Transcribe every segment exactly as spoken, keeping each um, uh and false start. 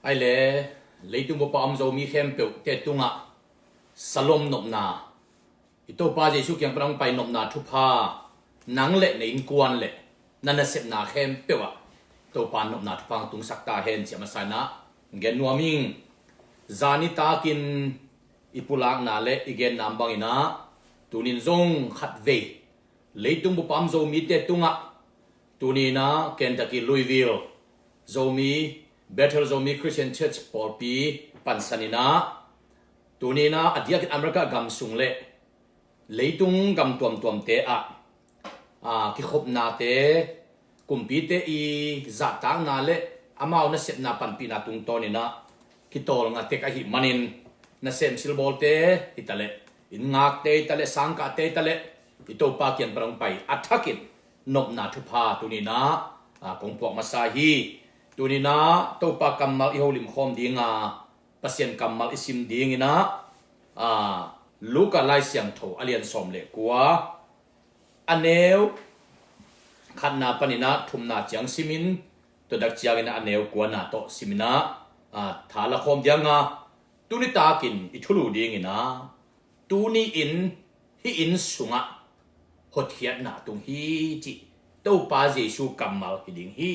Ai le, leitung bupa om Zomi khempeuhte tungah salom nopna, i Topa Jesu kiang pan hong pai nopna thupha, nang le na innkuan le na nasepna khempeuh ah Topa nopna thupha hong tungsak ta hen ci a masa in ah gen nuam ing. Zani takin i pulakna le i genna bangin ah tunin zong khatvei leitung bupa om Zomite tungah, tuni in ah Kentucky Louisville Zomi, Bethel Zomi Christian Church pawlpi pansan in ah, tuni in ah a diakin America gam sung le leitung gam tuamtuamte ah, a, kikhopnate, kumpite i zahtakna le amau nasepna panpihna tungtawn in ah kitawlnga tek ahih manin, nasem silbawlte hi ta leh, inn ngakte hi ta leh, sangkahte hi ta leh, i Topa kiang pan hong pai a thakin nopna thupha tuni in ah, a, kong puak masa hi. Tuni in ah Topa kammal i holim khawm ding a, Pasian kammal i sim ding in ah, a, Luka Lai Siangtho a lian sawm le kua, a neu khatna pan in ah thumna ciang simin, tua dak ciangin ah a neu kuana tawh sim in ah, a, tha la khawm ding a, tuni takin i thulu ding in ah, tuni in hih inn sungah hotkhiatna tung hi cih Topa Jesu kammal hi ding hi.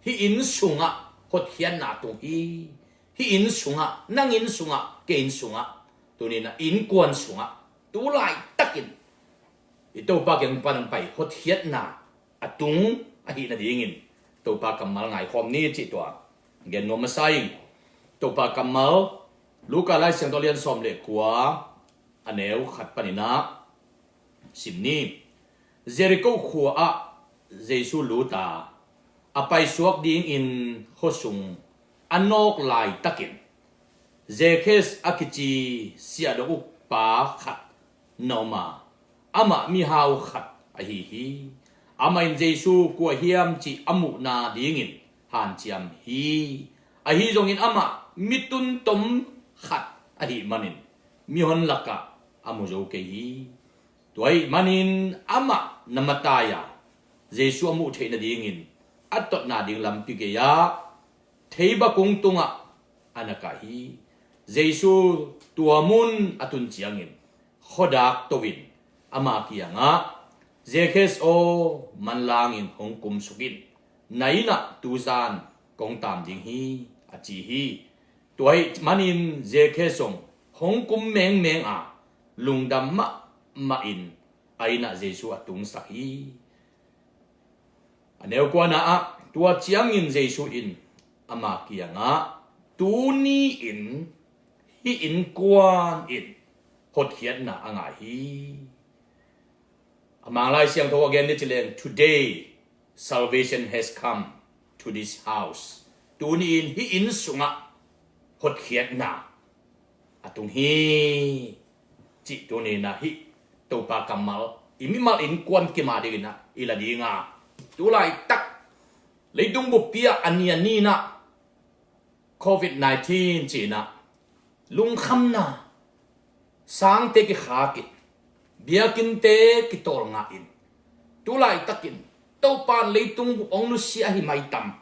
Hih inn sungah hotkhiatna tung hi. Hih inn sungah, nang inn sungah, kei inn sungah, tuni in ah innkuan sungah, tu laitakin i Topa kiang pan hong pai hotkhiatna a tung ahih nadingin Topa kammal ngaikhawm ni cih tua gen nuam masa ing. Topa kammal Luka Lai Siangtho a lian sawm le kua, a neu khat pan in ah sim ni. Jericho khua ah Jesu lut a, a paisuak dingin khuasung a nawk laitakin, Zacchaeus a kici siahdong ukpa khat na om a, amah mihau khat ahi hi. Amah in Jesu kua hiam cih a muhna dingin hanciam hi. Ahi zongin amah mi tuntom khat ahih manin mihon lakah a mu zo kei hi. Tua ahih manin amah na matai a, Jesu a muh theih nadingin a totna ding lampi gei-ah theibakung tungah a na kah hi. Jesu tua mun a tun ciangin khuadak to-in ama kiangah, "Zacchaeus aw, manlangin hong kumsuk in, na inn ah tuzan kong taam ding hi," a ci hi. Tua ahih manin Zacchaeus zong hong kum mengmeng a, lungdam mahmah in a inn ah Jesu a tungsak hi. A neu kuana ah, tua ciangin Jesu in ama kiangah, "Tuni in hih innkuan in hotkhiatna a ngah hi." A Mang Lai Siangtho a gen ni ci leng, "Today salvation has come to this house." Tuni in hih inn sungah hotkhiatna a tung hi, cih tuni in ah hih Topa kammal i mimal innkuan kim a dingin ah i la ding a, tu laitak leitung buppi ah a ni a ni in ah covid nineteen ci-in ah lungkhamna, sangte kikhak in, biakinnte kitawlngah in, tu laitakin Topa in leitung bup hong nusia ahi maitam.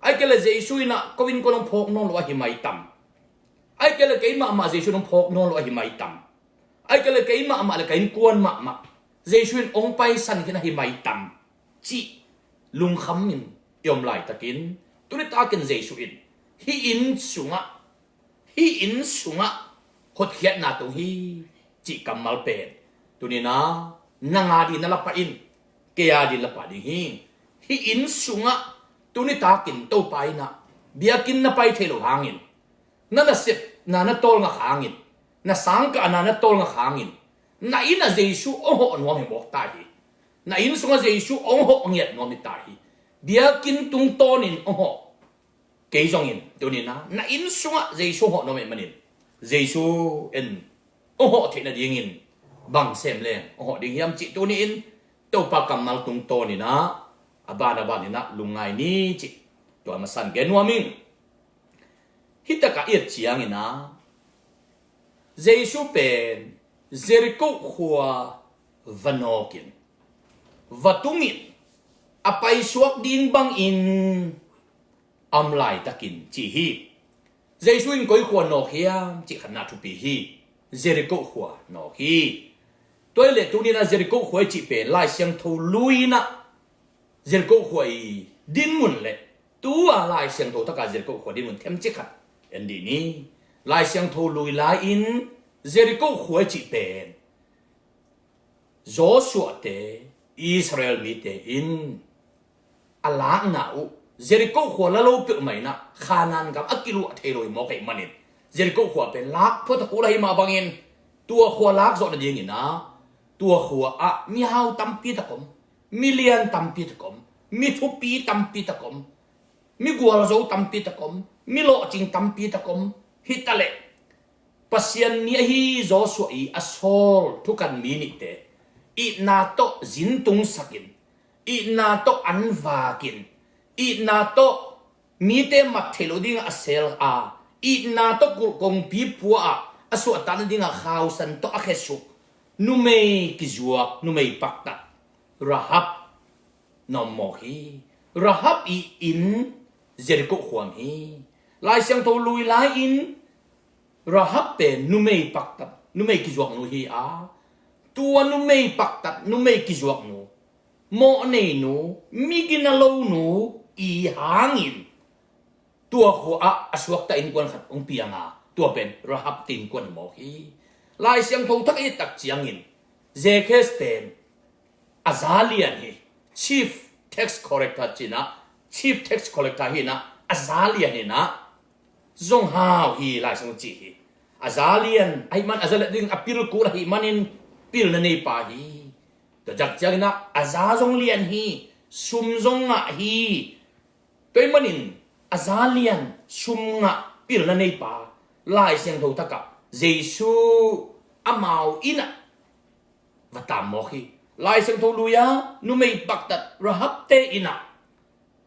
Ahih kei leh Jesu in ah ko innkuan hong phawk nawn lo ahi maitam. Ahih kei leh kei mahmah Jesu in hong phawk nawn lo ahi maitam. Ahih kei leh kei mahmah le ka innkuan mahmah Jesu in hong paisan khin ahi maitam, cih lungkham in i om laitakin, tu laitakin Jesu in hih inn sungah, hih inn sungah hotkhiatna tung hi, cih kammal pen tuni in ah nang a dingin na la pah in, kei a dingin la pah ding hi. Hih inn sungah tu laitakin Topa in ah biakinn na pai thei loh hangin, na nasepna na tawlngak hangin, na sangkahna na tawlngak hangin, na inn ah Jesu hong hawh nuam hi mawk ta hi. Na inn sungah Jesu hong hawh ngiat nuam hi ta hi. Biakinn tungtawnin hong hawh kei zongin, tuni in ah na inn sungah Jesu hong hawh nuam ahih manin, Jesu in hong hawh theih nadingin bang sem leng hong hawh ding hiam cih tuni in Topa kammal tungtawnin ah a ban a banin ah lungngai ni cih tua masa in gen nuam ing. Hih takah i et ciangin ah, Jesu pen Jericho khua va nawkin, va tungin, a paisuak ding bangin a om laitakin ci hi. Jesu in koi khua nawk hiam cih khatna thupi hi. Jericho khua nawk hi. Tua hi leh tuni-in ah Jericho khua i cih pen Lai Siangtho Lui-in ah Jericho khua i dinmun le tua Lai Siangtho taka Jericho khua dinmun themcik khat en dih ni. Lai Siangtho Lui lai-in Jericho khua i cih pen Joshua te, Israel mite in a lakna uh, Jericho khua la lo peuhmah in ah Khanaan gam a kiluah thei lo hi mawk ahih manin Jericho khua pen lak phuatak uh la hi mah bangin tua khua lak zawh nadingin ah tua khua ah mihau tampi tak om, milian tampi tak om, mithupi tampi tak om, migualzo tampi tak om, milawhcing tampi tak om. Hi ta leh Pasian mi ahi Joshua i a sawl thukan mi nihte itna tawh zintungsakin, itna tawh an vakin, itna tawh mite mat theih loh dingah a sel a, itna tawh kulh kongpi pua-ah a suahtakna dingah khausan tawh a khesuk numei kizuak, numei paktat Rahab na om mawk hi. Rahab i inn Jericho khua om hi. Lai Siangtho Lui lai-in Rahab pen numei paktat, numei kizuaknu hi a, tua numei paktat, numei kizuaknu, mawhneinu, migina lonu i hangin tua khua ah a suakta innkuan khat hong piang a, tua pen Rahab te innkuan mawk hi. Lai Siangtho Thak i et tak ciangin Zacchaeus pen a za lian hi. Chief tax collector ci-in ah, chief tax collector hi-in ah, a za lian hi-in ah, zong hau hi Lai Siangtho ci hi. A za lian ahih man a za lian ding a pil kul ahih manin pilna nei pa hi. Tua tak ciangin ah a za zong lian hi, sum zong ngah hi. Tua ahih manin a za lian, sum ngah, pilna nei pa Lai Siangtho Thak ah Jesu amau inn ah va tam mawk hi. Lai Siangtho Lui-a numei paktat Rahab te inn ah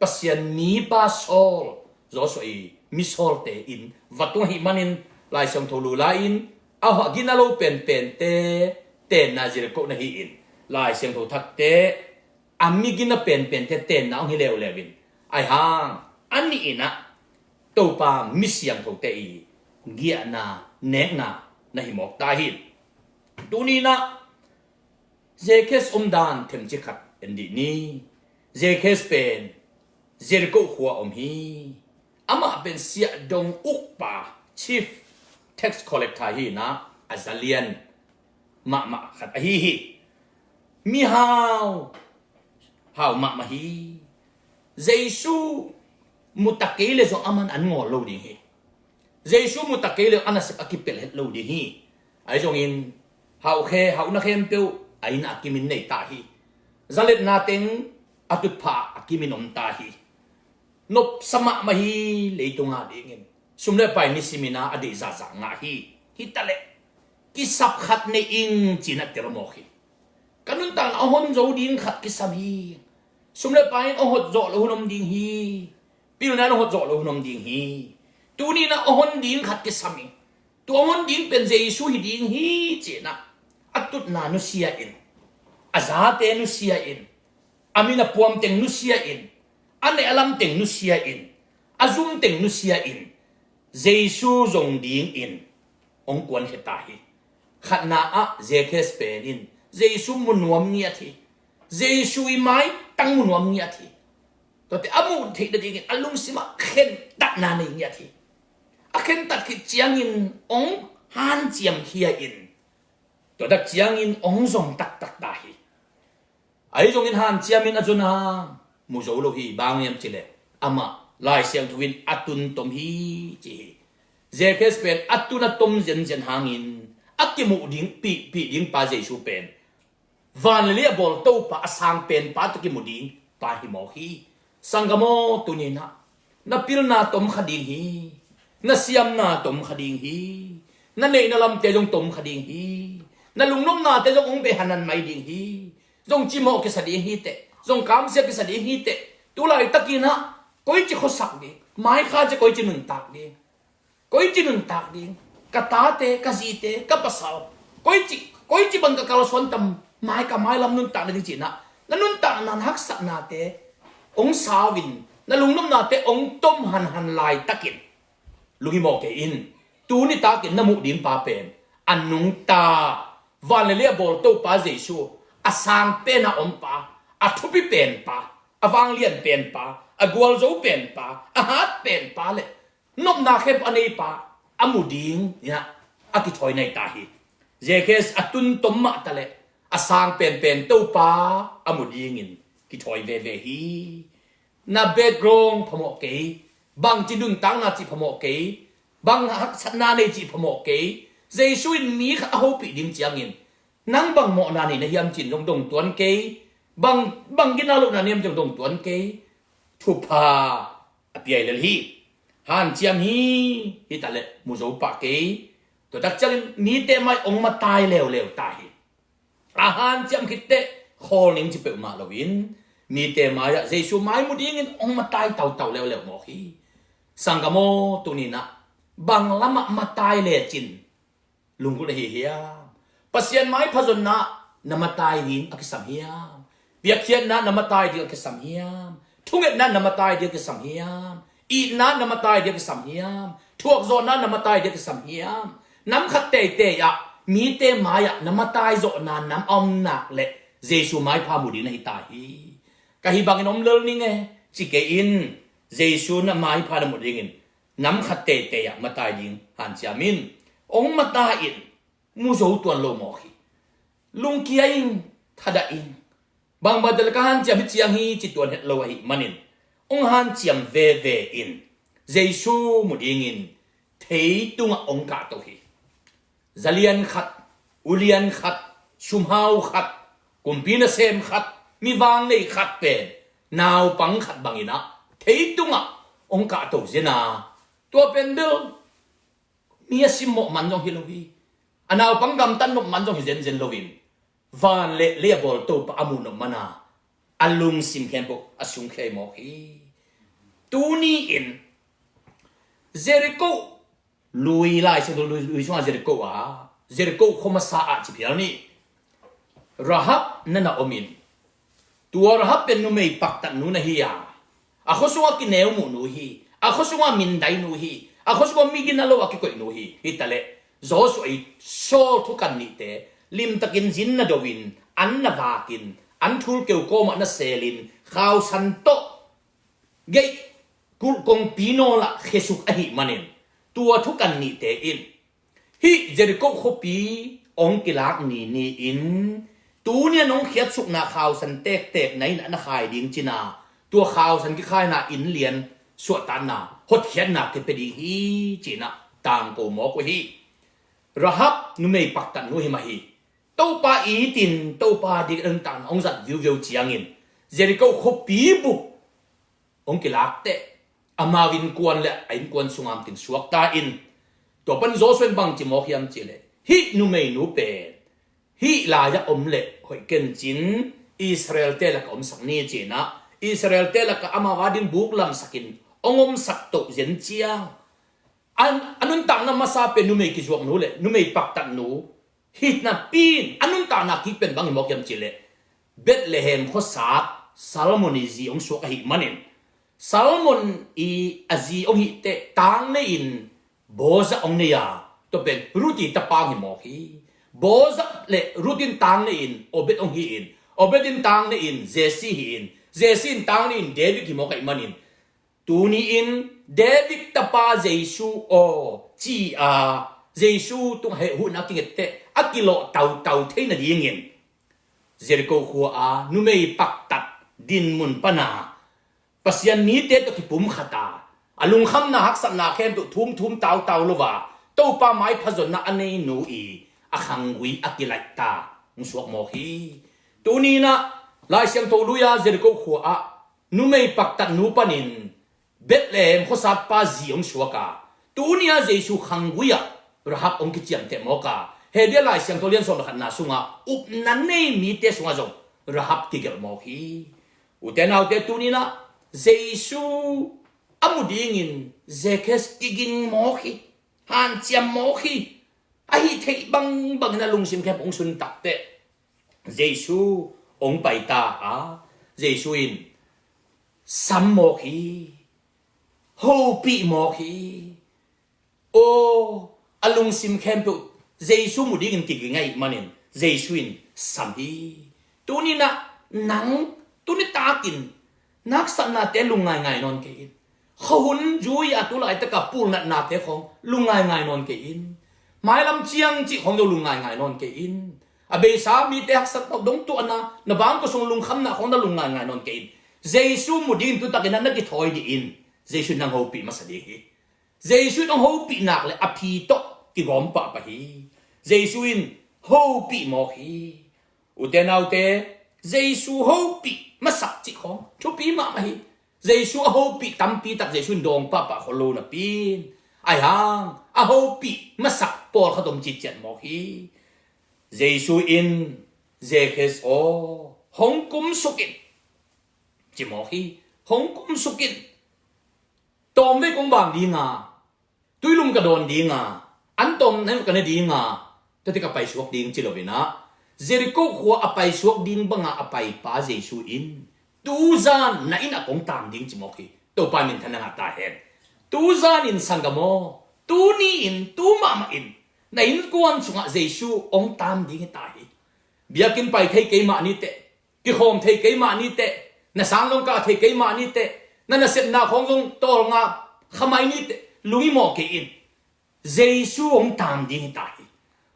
Pasian mipa sawl, Joshua i mi sawlte inn va tung ahih manin Lai Siangtho Lui lai-in a gina lo penpente tenna Jericho na hi-in, Lai Siangtho Thakte a migina penpente tenna hong hi leuleu in, ahih hang a nih in ah Topa mi siangthote i giahna, nekna na hi mawk ta hi. Tuni-in ah Zacchaeus omdan themcik khat en dih ni. Zacchaeus pen Jericho khua om hi. Amah pen siahdong ukpa, chief tax collector hi-in ah a za lian mahmah khat ahi hi. Mihau, hau mahmah hi. Jesu mu ta kei leh zong aman an ngawl lo ding hi. Jesu mu ta kei leh a nasep a kipelh het lo ding hi. Ahi zongin hauh khe, hauhna khempeuh a inn ah a kimin nei ta hi. Zaletna teng a tutphah a kimin om ta hi. Nopsa mahmah hi. Leitung adingin sum le pai nisimin a deih zahzah ngah hi. Hi ta leh kisap khat nei ing ci-in a tel mawk hi. Ka nuntakna a hon zo ding khat kisam hi. Sum le pai in a hot zawh loh hun om ding hi. Pilna in a hot zawh loh hun om ding hi. Tuni-in ah a hon ding khat kisam hi. Tua a hon ding pen Jesu hi ding hi ci-in ah a tutna nusia in, a zate nusia in, a min a puam teng nusia in, a neh a lam teng nusia in, a zum teng nusia in, Jesu zong dingin hong kuankhia ta hi. Khatna ah Zacchaeus pen in Jesu mu nuam ngiat hi. Jesu i maitang mu nuam ngiat hi. Tuate a muh theih nadingin a lungsim ah khentatna nei ngiat hi. A khentat khit ciangin hong hanciamkhia in, tua tak ciangin hong zong taktak ta hi. Ahi zongin hanciamin a zon a mu zo lo hi. Bang hiam cih leh amah Lai Siangtho in a tun tom hi ci hi. Zacchaeus pen a tun a tom zenzen hangin a kimuh ding, pih, pih ding pa Jesu pen van le lei a bawl Topa, a sang pen pa tawh kimu ding pa hi mawk hi. Sanggam aw, tuni-in ah na pilna tom kha ding hi. Na siamna tom kha ding hi. Na neihna lamte zong tom kha ding hi. Na lungnopnate zong hong beh hanhan mai ding hi. Zong cimawh kisa ding hi teh, zong kamsia kisa ding hi teh. Tu laitakin ah koici khuasak ding, maikha ciang koici nuntak ding, koici nuntak ding, ka tate, ka zite, ka pasal, koici, koici bang ka kalsuan tam, mai ka mailam nuntak nading ci-in ah na nuntakna, na haksatnate hong sau in, na lungnopnate hong tom hanhan laitakin lunghimawh kei in. Tuni takin na muh ding pa pen a nungta, van le lei a bawl Topa Jesu, a sang pen a om pa, a thupi pen pa, a vanglian pen pa, a gualzo pen pa, a hat pen pa le nopna khempeuh a nei pa a mu ding inah a kithawi nai ta hi. Zekhes a tun tom mah ta le a sang penpen Topa a mu dingin kithawi veve hi. Na background phamawh kei, bangci nuntakna cih phamawh kei, bang haksatna nei cih phamawh kei. Jesu in mi khat a hopih ding ciangin nang bang mawhna nei na hiam cin zong dong tuan kei, bang, bang gina lohna nei hiam cin zong dong tuan kei. Thupha a piai lel hi. Hanciam hi, hi ta le mu zo pah kei. Tua tak ciangin mite mai ong matai leuleu ta hi. A hanciam khit teh khawl ning ci peuhmah loin mite mai-ah Jesu mai mu dingin ong matai tautau leuleu mawk hi. Sanggam aw, tuni inah bang lamah matai lecin lunggulh na hi hiam? Pasian mai phazonna na matai ding a kisam hiam? Piakkhiatna na matai ding a kisam hiam? Thungetna na matai ding a kisam hiam? Itna na matai ding a kisam hiam? Thuakzawhna na matai ding a kisam hiam? Nam khat teitei ah mite mai-ah na matai zawhna nam a om nak le Jesu maipha mu ding na hi ta hi. Ka hi bangin om lel ning e, ci kei in. Jesu na maipha na mu dingin nam khat teitei ah matai ding hanciam in. Ong matai in, mu zo tuan lo mawk hi. Lungkia in, thadah in. Bangbang teh le ka hanciam hi ciang hi ci tuan het lo ahih manin ong hanciam veve in. Jesu mu dingin thei tungah ong kahto hi. Zalian khat, ulian khat, sumhau khat, kumpi nasem khat, mi vang nei khat pen naupang khat bangin ah thei tungah ong kahto zena, tua pen bel mi a simmawh man zong hi lo hi. A naupang gamtat nop man zong hi zenzen loin van le lei a bawl Topa a muh nop mana a lungsim khempeuh a sungkhia mawk hi. Tuni in Jericho lui, Lai Siangtho lui, lui sungah Jericho a, Jericho khua masa ah ci phial ni. Rahab na na om in. Tua Rahab pen numei paktatnu na hi a, a khua sungah kineu muhnu hi, a khua sungah mindainu hi, a khua sungah migina lo a kikoihnu hi. Hi ta le Joshua i Saul thukan nihte limtakin zin na do in, an na vakin, an thulkeu kawmah na selin, khausan tawh geih kulh kongpi nawlah khesuk ahih manin tua thukan nihte in hih Jericho khuapi ong kilak ni ni-in tuni a nong khiatsukna khausan tektek na in a na khai ding cina, tua khausan kikhaina inn lian suahtakna hotkhiatna kipia ding hi, cinah tangko mawk uh hi. Rahab numei paktatnu hi mah hi. Topa itin Topa dik a nuntakna ong zat viuveu ciangin Jericho khuapi bup ong kilak teh amau innkuan le a innkuan sungah amtin suakta in. Tua pan Joshua in bangci mawk hiam cihleh hih numeinu pen hih lai-ah om leh hoih kencin Israel-te lakah omsak ni, cinah Israel-te lakah amau ading buk lamsakin ong omsak toh zen ciang a nuntakna masa pen numei kizuaknu le numei paktatnu hi napi-in a nuntakna kik pen bang hi mawk hiam cihleh Bethlehem khuasat Salmon i zi ong suak ahih manin Salmon i a zi ong hih teh tang nei-in Boaz ong nei a, tua pen Ruth i tapa ong hi mawk hi. Boaz le Ruth in tang nei-in Obed ong hi-in, Obed in tang nei-in Jesse hi-in, Jesse in tang nei-in David hi mawk ahih manin tuni-in David tapa Jesu aw ci-a Jesu tungah hehhuhna a kinget teh a kilawh tautau thei nadingin Jericho khua-a numei paktat dinmun pana Pasian mite tawh kipumkhata a lungkhamna haksatna khempeuh thumthum tautau lo a Topa maipha zonna a neinu i a khanggui a kilaihta hong suak mawk hi. Tuni inah Lai Siangtho lui-a Jericho khua-ah numei paktatnu panin Bethlehem khuasatpa zi hong suak a, tuni-a Jesu khanggui-ah Rahab hong kiciamteh mawk a, Hebru Lai Siangtho lian sawm le khatna sungah upna nei mite sungah zong Rahab kigelh mawk hi. Ute naute, tuni inah Jesu a mu dingin Zekhes kiging mawk hi. Hanciam mawk hi. Ahi theih bangbangin a lungsim khempeuh hong suntak teh Jesu hong paita a, Jesu in sam mawk hi, hopih mawk hi. Aw, a lungsim khempeuh Jesu mu dingin kiging ahih manin Jesu in sam hi. Tuni-in ah nang, tuni takin na haksatnate lungngaingai nawn kei in. Khuahun zui a tu laitaka pulnatnate khawng lungngaingai nawn kei in. Mailam ciang cih khawng zong lungngaingai nawn kei in. A beisa mite haksat tawh dong tuahna, na bangkua sung lungkhamna khawng na lungngaingai nawn kei in. Jesu mu dingin tu takin ah na kithawi dih in. Jesu in nang hopih masa ding hi. Jesu in hong hopih nak leh a phi tawh kigawm pahpah hi. Jesu in hopih mawk hi. Ute naute, Jesu hopih masak cih khawng thupi mahmah hi. Jesu a hopih tampi tak Jesu in dawng pahpah khol lo napi in, ahi hang a hopih masak pawlkhat om ciciat mawk hi. Jesu in, Zacchaeus aw, hong kumsuk in, ci mawk hi. Hong kumsuk in. Tawmvei kong bang ding a, tuilum ka dawn ding a, an tawm na ka ne ding a, tua teh ka paisuak ding ci lo in ah, Jericho khua a paisuak ding banga a paipa Jesu in, tuzan na inn ah kong taam ding ci mawk hi. Topa minthanna ngah ta hen. Tuzan in sanggam aw, tuni in, tu mahmah in na innkuan sungah Jesu hong taam ding hi ta hi. Biakinn pai thei kei mah ni teh, kikhawm thei kei mah ni teh, na sang zong kah thei kei mah ni teh, na nasepna khawng zong tawlnga khamai ni teh, lunghimawh kei in. Jesu hong taam ding hi ta hi.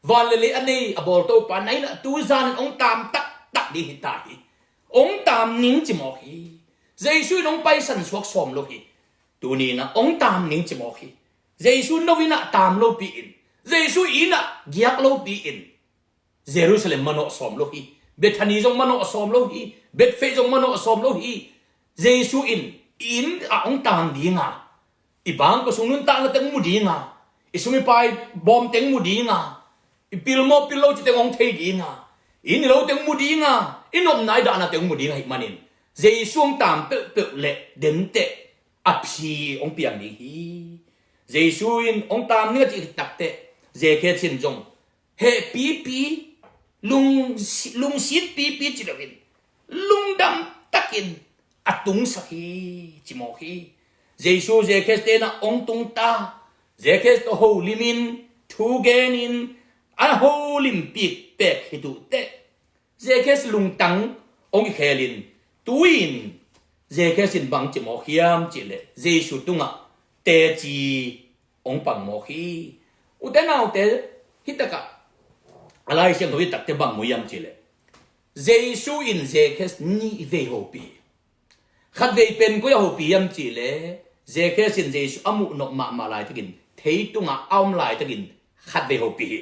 Van le lei a nei a bawl Topa na inn ah tuzan in hong taam taktak ding hi ta hi. Hong taam ning ci mawk hi. Jesu in hong paisan suak sawm lo hi. Tuni in ah hong taam ning ci mawk hi. Jesu no inn ah taam lopi in, Jesu inn ah giak lopi in, Jerusalem manawh sawm lo hi. Bethany zong manawh sawm lo hi. Bethphage zong manawh sawm lo hi. Jesu in, i inn ah hong taam ding a, i bangkua sung nuntakna teng mu ding a, i sum i pai bawm teng mu ding a, i pil maw pil lo ci teng hong thei ding a, i inn i lo teng mu ding a, i nopna i dahna teng mu ding ahih manin Jesu hong taam peuhpeuh leh den teh a phi hong piang ding hi. Jesu in hong taam ning a cih khit tak teh Zacchaeus in zong hehpipi, lungsi-, lungsit pipi ci lo in, lungdam takin a tungsak hi, ci mawk hi. Jesu Zacchaeus te in ah hong tung ta, Zacchaeus tawh holim in, thu gen in, a holim pikpek hi tuh teh Zacchaeus lungtang hong kikhel in, tu-in Zacchaeus in bang ci mawk hiam cih leh Jesu tungah teci hong pang mawk hi. Ute naute, hih takah a Lai Siangtho hih tak teh bang mu hiam cih leh Jesu in Zacchaeus nih vei hopih hi. Khat vei pen koi a hopih hiam cih leh Zacchaeus in Jesu a muh nop mahmah laitakin thei tungah a om laitakin khat vei hopih hi.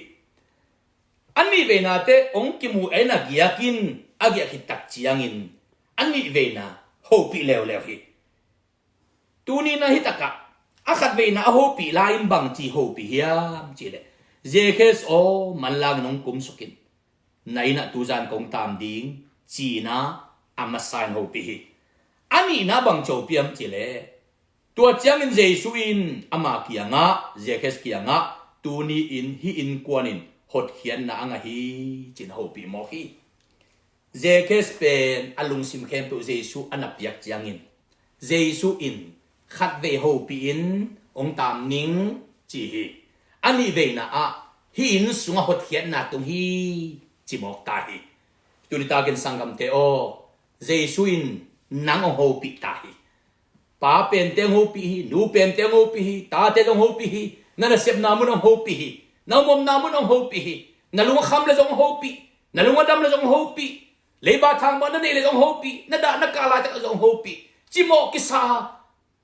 A nih veina teh hong kimu a inn ah giak in, a giak khit tak ciangin a nih veina hopih leuleu hi. Tuni in ah hih takah a khat veina a hopih lai in bang ci hopih hiam cih leh, Zacchaeus aw, manlang in hong kumsuk in, na inn ah tuzan kong taam ding, ci-in ah a masa in hopih hi. A nihna bang ci hopih hiam cih leh, tua ciangin Jesu in ama kiangah, Zacchaeus kiangah, tuni in hih innkuan in hotkhiatna a ngah hi, ci-in a hopih mawk hi. Zacchaeus pen a lungsim khempeuh Jesu a na piak ciangin, Jesu in khat vei hopih in hong taam ning ci hi. A nih veina ah hih inn sungah hotkhiatna tung hi, ci mawk ta hi. Tuni takin sanggamte aw, Jesu in nang hong hopih ta hi. Pa pente hong hopih hi, nu pente hong hopih hi, tate zong hopih hi, na nasepna mun hong hopih hi, na omna mun hong hopih hi, na lung a kham le zong hopih, na lung a dam le zong hopih, leiba thangbah na neih le zong hopih, na dah na kah laitak zong hopih, cimawh kisa,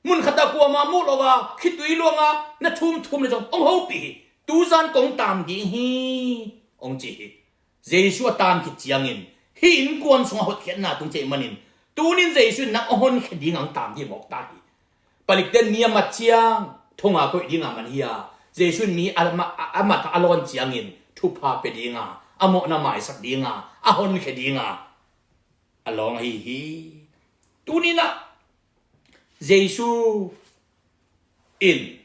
mun khatah kuamah muh lo a khitui luanga na thumthum le zong hong hopih hi. Tuzan kong taam ding hi, hong ci hi. Jesu a taam khit ciangin hih innkuan sungah hotkhiatna tung cih manin, tunin Jesu in nang hong honkhia ding a hong taam ding mawk ta hi. Palikten mi a mat ciang thonga koih ding a man hi a, Jesu in mi a ma-, a, a mat a lawn ciangin thupha pia ding a, a mawhna maisak ding a, a honkhia ding a, a lawng ahi hi. Tunin ah Jesu in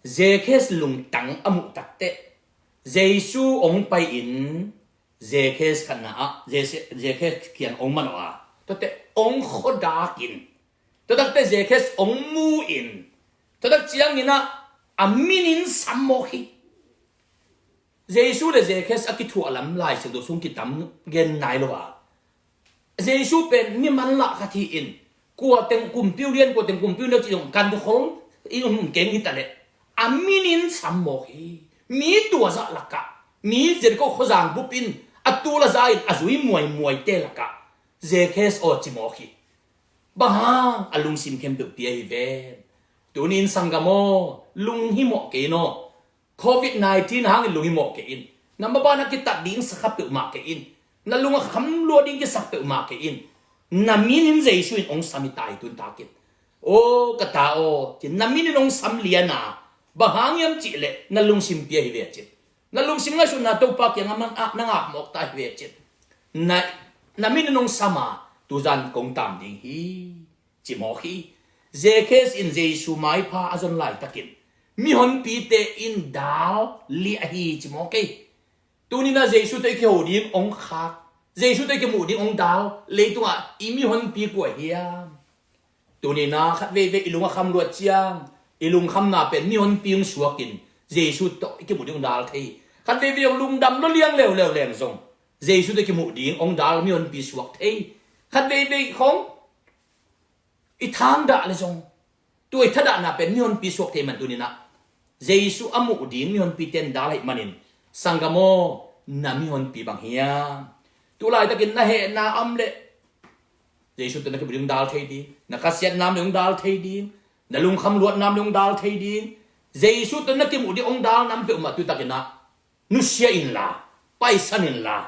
Zacchaeus lungtang a muh takteh, Jesu hong pai-in Zacchaeus khatna ah, Zacchaeus, Zacchaeus kiang hong manawh a, tuateh hong khuadakin, tua takteh Zacchaeus hong mu-in, tua tak ciangin ah A min in sam mawk hi. Jesu le Zacchaeus a kithuah lam Lai Siangtho sung kitam gen nai lo a, Jesu pen mi manlah khat hi-in, kua teng kumpiu lian, kua teng kumpiu lian cih zong kan khol in um keng hi ta leh, a min in sam mawk hi. Mi tua zah lakah, mi Jericho khuazang bup in a tul a za in a zui muaimuaite lakah Zacchaeus aw ci mawk hi. Bang hang? A lungsim khempeuh pia hi ven. Tuni in sanggam aw, lunghimawh kei in aw. Covid nineteen hangin lunghimawh kei in. Na maban a kitat ding sa kha peuhmah kei in. Na lung a kham lua ding kisak peuhmah kei in. Na min in Jesu in hong sam hi ta hi tun takin. Aw ka ta aw, ci-in na min in hong sam lian a, bang hang hiam cih leh na lungsim pia hi ve, ci-in. Na lungsim ngaihsutna Topa kiangah man ah na ngak mawk ta hi ve, ci-in. Na, na min in hong sam a, tuzan kong tam ding hi, ci mawk hi. Zacchaeus in Jesu maipha a zon laitakin mihonpite in dal liah hi, ci mawk hi. Tuni-in ah Jesu tawh i kiho ding hong khak, Jesu tawh i kimuh ding hong dal leitungah i mihonpi kua hiam? Tuni-in ah khat veivei i lung a kham luat ciang, i lungkhamna pen mihonpi hong suakin Jesu tawh i kimuh ding hong dal thei. Khat veivei hong lungdam lua liang leuleu leng zong Jesu tawh i kimuh ding hong dal mihonpi suak thei. Khat veivei khong i thangdah le zong, tua i thadahna pen mihonpi suak thei man tuni-in ah Jesu a muh ding mihonpite in dal ahih manin, sanggam aw, na mihonpi bang hiam? Tulaitakin na hehna om leh Jesu tawh na kimuh ding hong dal thei ding, na khasiatna om leh hong dal thei ding, na lungkham luatna om leh hong dal thei ding. Jesu tawh na kimuh ding hong dalna om peuhmah tutakin ah nusia inla, paisan inla.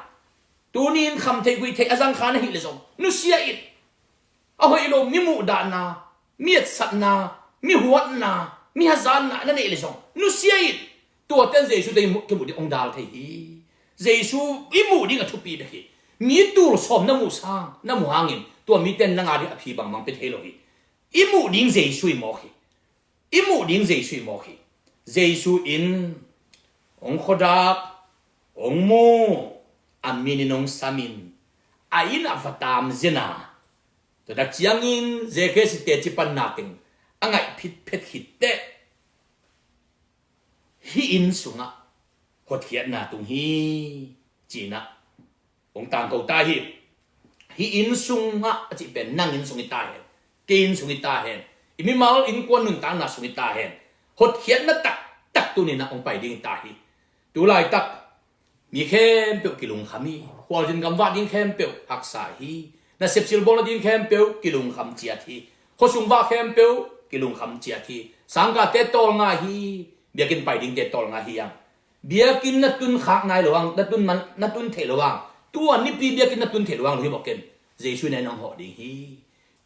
Tuni in kham thei guih thei a zang kha na hih leh zong nusia in. A hoih lo mi muhdahna, mi etsatna, mi huatna, mi hazatna na neih leh zong nusia in. Tuate in Jesu tawh i muh, kimuh ding hong dal thei hi. Jesu i muh ding a thupi bek hi. Mi tul sawm na muh sang, na muh hangin tua mite in nang a ding a phi bangbang pia thei lo hi. I muh ding Jesu hi mawk hi. I muh ding Jesu hi mawk hi. Jesu in hong khuadak, hong mu, a min in hong sam in, a inn ah va tam zen a, tua tak ciangin Zacchaeus i teci panna teng a ngaih phitphet khit teh, hih inn sungah hotkhiatna tung hi, ci-in ah hong tangko ta hi. Hih inn sungah a cih pen nang inn sung hi ta hen, kei inn sung hi ta hen, i mimal innkuan nuntakna sung hi ta hen. Hotkhiatna taktak tuni-in ah hong pai ding hi ta hi. Tulaitak mi khempeuh kilungkham hi. Khualzin gamvah ding khempeuh haksa hi. Nasep silbawl nading khempeuh kilungkham ciat hi. Khuasung vah khempeuh kilungkham ciat hi. Sangkahte tawlnga hi. Biakinn pai dingte tawlnga hi hang. Biakinn na tun khak nai lo hang, na tun man, na tun theih lo hang, tua nipi biakinn na tun theih lo hang, lunghimawh ken. Jesu in a inn ah hong hawh ding hi.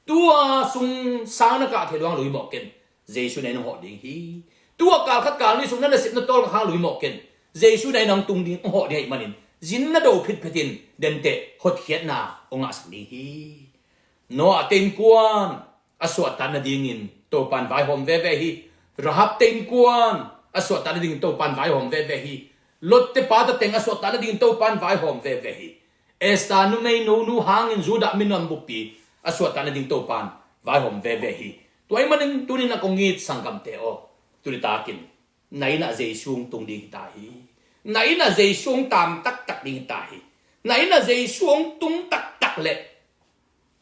Tua sung sang na kah theih lo hang, lunghimawh ken. Jesu in a inn ah hong hawh ding hi. Tua kal khat kal nih sung na nasep na tawlnga hang, lunghimawh ken. Jesu in a inn ah hong tung ding, hong hawh ding ahih manin, zin na do phitphet in, denteh hotkhiatna hong ngahsak ding hi. Noah te innkuan a suahtak nadingin Topa in vaihawm veve hi. Rahab te innkuan a suahtak nadingin Topa in vaihawm veve hi. Lot te pa ta teng a suahtak nadingin Topa in vaihawm veve hi. Esther numei nonu hangin Judah minam buppi a suahtak nading Topa in vaihawm veve hi. Tua ahih manin tuni-in ah kong it sanggamte aw, tuni takin na inn ah Jesu hong tung ding hi ta hi. Na inn ah Jesu hong tam taktak ding hi ta hi. Na inn ah Jesu hong tung taktak leh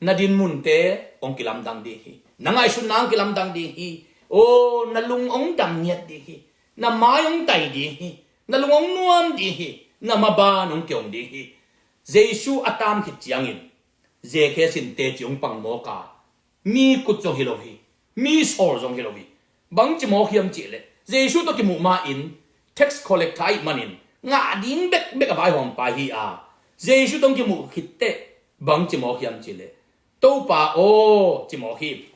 na dinmunte hong kilamdang ding hi. Na ngaihsutna hong kilamdang ding hi. Aw, na lung hong dam ngiat ding hi. Na mai hong tai ding hi. Na lung hong nuam ding hi. Na maban hong kihong ding hi. Jesu a tam khit ciangin Zacchaeus in teci hong pang mawk a, mi kut zong hi lo hi. Mi sawl zong hi lo hi. Bangci mawk hiam cih leh, Jesu tawh kimuh ma-in tax collector ahih manin ngah ding bekbek a vaihawm pa hi a, Jesu tawh hong kimuh khit teh bangci mawk hiam cih leh, Topa aw, ci mawk hi.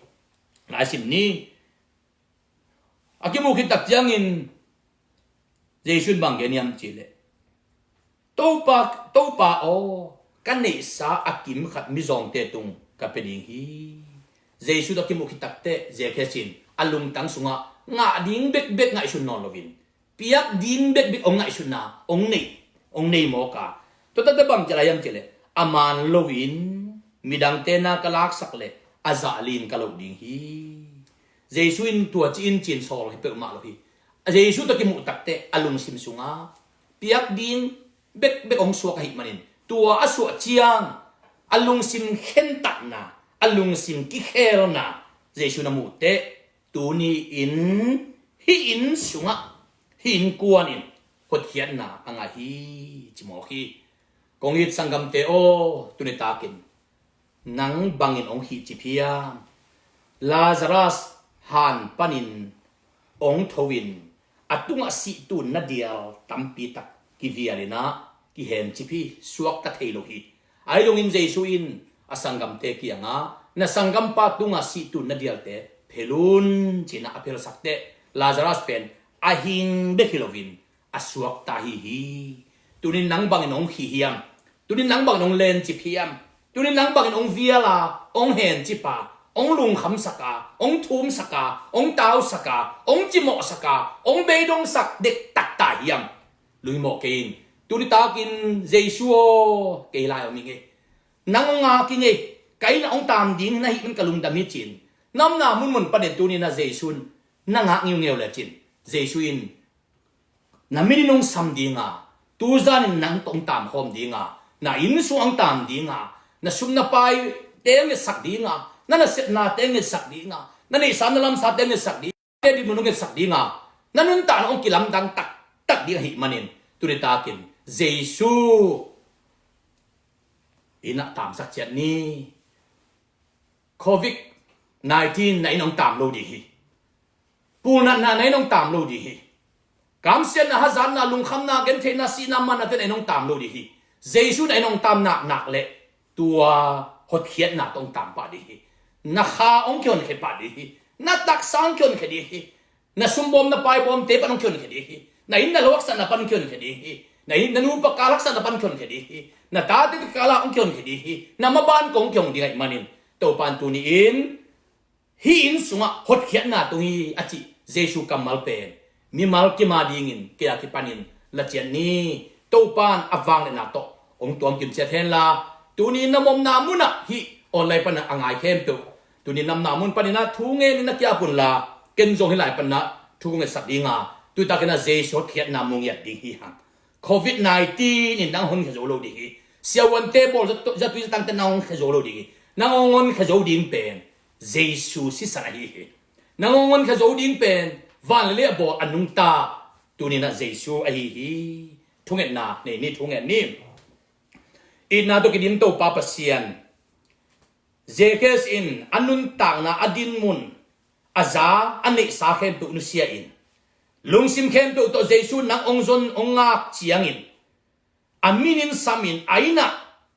Lai sim ni. A kimuh khit tak ciangin Jesu in bang gen hiam cih leh, Topa, Topa aw, ka neihsa a kim khat mizawngte tung ka pia ding hi. Jesu tawh kimuh khit tak teh Zacchaeus in a lungtang sungah ngah ding bekbek ngaihsun nawn loin, piak ding bekbek hong ngaihsutna hong nei, hong nei mawk a. Tua tak teh bang ci lai hiam cih leh, a man loin midangte na ka laksak leh a zah li-in ka loh ding hi. Jesu in tua ci-in ci-in sawl hi peuhmah lo hi. Jesu tawh kimuh takteh a lungsim sungah piak ding bekbek hong suak ahih manin, tua a suah ciang a lungsim khentatna, a lungsim kikhelna Jesu na muhteh, tuni-in hih inn sungah, hih innkuan in hotkhiatna a ngah hi, ci mawk hi. Kong it sanggamte aw, tuni takin nang bangin hong khihcip hiam? Lazarus han panin hong tho-in a tungah sihtunna dial tampi tak kivial in ah kihencip hi, suakta thei lo hi. Ahi zongin Jesu in a sanggamte kiangah, na sanggampa tungah sihtunna dialte phel un, ci-in ah a phelsak teh, Lazarus pen a hing bek hi loin a suakta ahi hi. Tunin nang bangin hong khih hiam? Tunin nang bangin hong lencip hiam? Tunin nang bangin hong vial a, hong hencip a, hong lungkhamsak a, hong thumsak a, hong tausak a, hong cimawhsak a, hong beidongsak dektak ta hiam? Lungmawh kei in. Tuni takin Jesu aw, kei lai om ing ei. Nang hong ngak ing ei. Ka inn ah hong taam ding na hih man ka lungdam hi, ci-in na omna munmun panin tuni-in ah Jesu in na ngak ngiungeu le cin, Jesu in na min in hong sam ding a, tu zanin nang tawh hong taamkhawm ding a, na inn sungah hong taam ding a, na sum na paite hong ngetsak ding a, na nasepnate hong ngetsak ding a, na neihsa na lamsate hong ngetsak ding a, te dinmun hong ngetsak ding a, na nuntakna hong kilamdang taktak ding ahih manin, tuni takin Jesu inn ah taamsak ciat ni. Covid nineteen na inn ah hong taam lo ding hi. Pulnatna na inn ah hong taam lo ding hi. Kamsiatna, hazatna, lungkhamna, gentheihna, sihna, manna te na inn ah hong taam lo ding hi. Jesu na inn ah hong taam naknak leh tua hotkhiatna tawh hong taam pah ding hi. Na kha hong kihonkhia pah ding hi. Na taksa hong kihonkhia ding hi. Na sumbawm na paibawmte pan hong kihonkhia ding hi. Na inn na lo haksatna pan hong kihonkhia ding hi. Na inn na nupa kal haksatna pan hong kihonkhia ding hi. Na tate kal ah hong kihonkhia ding hi. Na maban kong kihong ding ahih manin, Topa in tuni-in hih inn sungah hotkhiatna tung hi, a cih Jesu kammal pen mimal kim a dingin kei a kipanin la ciat ni. Topa in a vangliatna tawh hong tuamkim ciat henla, tuni-in na omna munah, hih online panah a ngai khempeuh, tuni-in na omna mun panin ah thu ngenin na ki-ap unla, ken zong hih lai panah thu kong ngetsak ding a, tu takin ah Jesu hotkhiatna mu ngiat ding hi hang. Covid nineteen in nang honkhia zo lo ding hi. Siavuante bawl zat-, zatui zatangte nang honkhia zo lo ding hi. Nang hong honkhia zo ding pen Jesu sisan ahi hi. Nang hong honkhia zo ding pen van le lei a bawl a nungta, tuni-in ah Jesu ahi hi. Thungetna nei ni, thunget ni. Itna tawh kidim Topa Pasian, Zacchaeus in a nuntakna, a dinmun, a za, a neihsa khempeuh nusia in, lungsim khempeuh tawh Jesu nang hong zon, hong ngak ciangin, a min in samin, a inn ah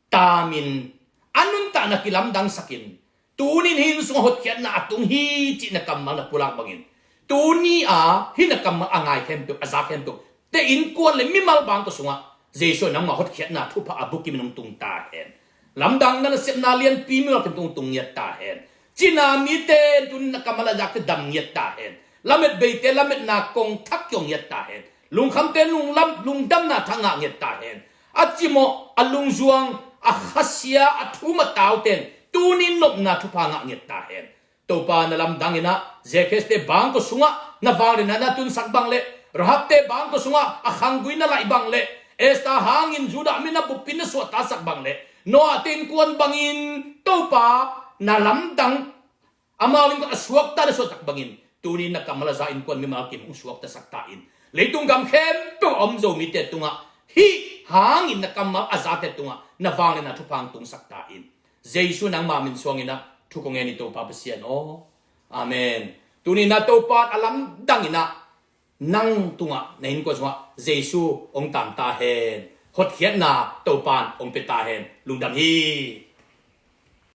taamin, a nuntakna kilamdangsakin, tuni-in hih inn sungah hotkhiatna a tung hi, cih na kammal na pulak bangin, tuni-a hih na kammal a ngai khempeuh, a za khempeuh te innkuan le mimal bangkua sungah Jesu in nangmah hotkhiatna thupha a bukim in hong tung ta hen. Lamdangna, nasepna lianpi mimal khempeuh hong tung ngiat ta hen. Cina mite in tuni-in na kammal a zakte dam ngiat ta hen. Lamet beite lametna kong thak kihong ngiat ta hen. Lungkhamte lunglam, lungdamna thak ngah ngiat ta hen. A cimawh, a lungzuang, a khasia, a thum a taute in tuni-in nopna thupha ngah ngiat ta hen. Topa, na lamdang in ah Zacchaeus-te bangkua sungah na vangliatna na tunsak bang le, Rahab-te bangkua sungah a khanggui na laih bang le, Esther hangin Judah mi na bup in na suahtaksak bang le, Noah-te innkuan bangin Topa, na lamdang amau innkuan a suakta na suahtak bangin, tuni-in na kammal a za innkuan mimal kim hong suaktasak ta in. Leitung gam khempeuh a om Zomite tungah hih hangin na kammal a zate tungah na vangliatna thupha hong tungsak ta in. Jesu nangma min suangin ah thu kong ngen hi, Topa Pasian aw. Amen. Tuni-in ah Topa in a lamdang in ah nang tungah, na innkuan sungah Jesu hong taam ta hen. Hotkhiatna Topa in hong pia ta hen. Lungdam hi.